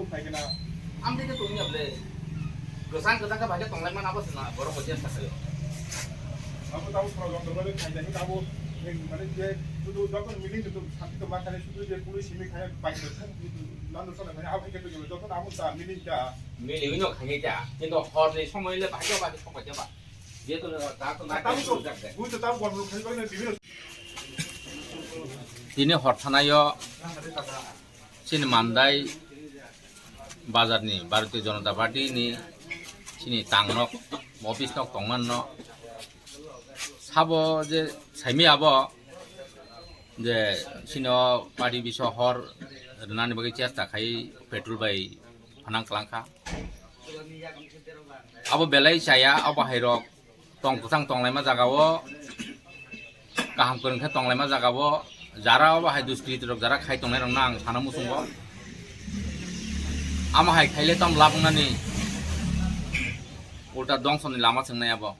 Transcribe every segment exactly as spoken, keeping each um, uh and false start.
abo phai kena. Amtwi khe tongya ble. Kwchang kwchang khe bai khe tonglai man abo se na borok bo chesta khaio. Abo tabo program dorbar khaijani tabo, eh, mane je sudu jokon meeting sudu santi tongma khani sudu je police simi khani bai khe nando sona khani abo khe to joto abo ta meeting ta. Mili wino khani ta. Kintu hor ni somoi le bai khe bai khe thok bai khe ba. Tini hor thanaio chini Mandai bazar ni Bharatiya Janata Party ni chini tang nok, office nok tongman no sabo je saimi abo je chini o party biso hor rwnani bagwi chesta khai petrol bai phanang kwlangkha. Abo belai chaya, abo hai rok tong kwchang tonglaima jaga o, kaham kwrwng khe tonglaima jaga o, jara abo hai duskritirok jara khai tongnai rokno ang sana muchungo. Amo hai khaile tamo labwngnani ulta dongsoni lama chwngnai abo.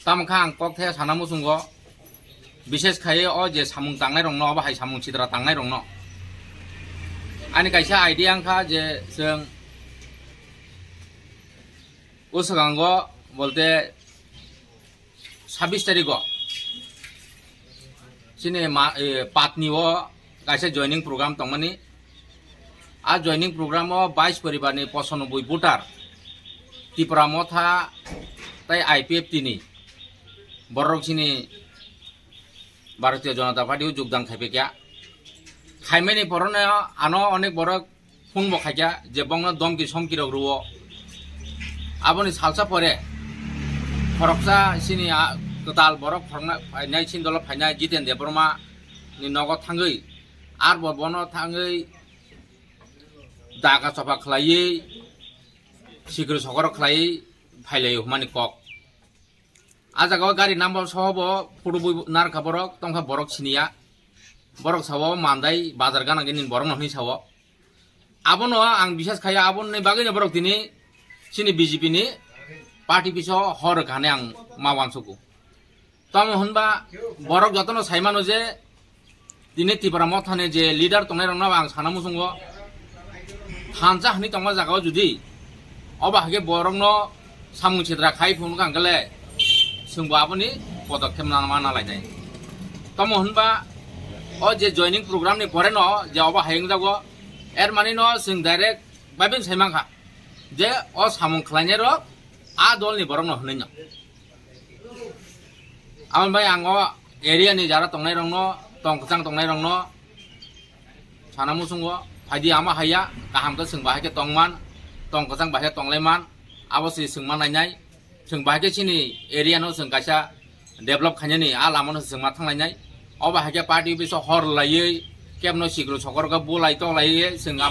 Tamo kha ang kok thaya sana muchungo, bises khai o je samung tangnai rokno, abo hai samung sitra tangnai rokno. Ani kaisa idea wngkha je chwng o swkango bolte sabis tarikh o chini ma, eh, patni o kaisa joining program tongmani. A joining program o bais poribar ni posanoboi voter Tipra Motha tai I P F T ni borok chini Bharatiya Janata Party o jogdan khai phaikha. Khaimani porono ano onek borok phone bo khaikha je bongno domki somki rok rwo. Aboni salsa pore khoroksa chini a kwtal borok khoroknai phainai chini dolo phainai Jiten Debbarma ni nogo thangwi arbo bono thangwi daga chopa khlaiwi sikri sokoro khlaiwi phailaio hwnmani kok. A jaga o gari number soho bo photo bui narwkha borok, tongkha borok siniya. Borok sao Mandai bazar gana gini borok no hinwi sao. Abono ang bisas khaiya, aboni bagwi no borok tini chini B J P ni party piso hor rwkha hinwi ang ma uansugo. Tamo hwnba borok jotono saimano je tini Tipra Mothani je leader tongnai rokno ang sana muchungo thansa hinwi tongma jaga o judi obo haikhe borokno samung sitra khai phunukha hwnkhe le chwngbo aboni podokkhep nana ma nalainai. Tamo hwnba o je joining program ni pore no je obo hai wngjago, er mani no chwng direct bai bai sai mankha je o samung khlainai rok a dol ni borok no hwnwi no. Aboni bai ang o area ni jara tongnai rokno, tong kwchang tongnai rokno sana muchungo, phaidi ama haiya, kaham khe chwng bahai khe tongman, tong kwchang bahai khe tonglaiman, abo se chwng ma nainai, chwng bahai khe chini area no chwng kaisa develop khainani a lama no chwng ma thanglainai, o bahai khe party office o hor laiwi kebno sikru sokoro khe bulai toklaiwi chwng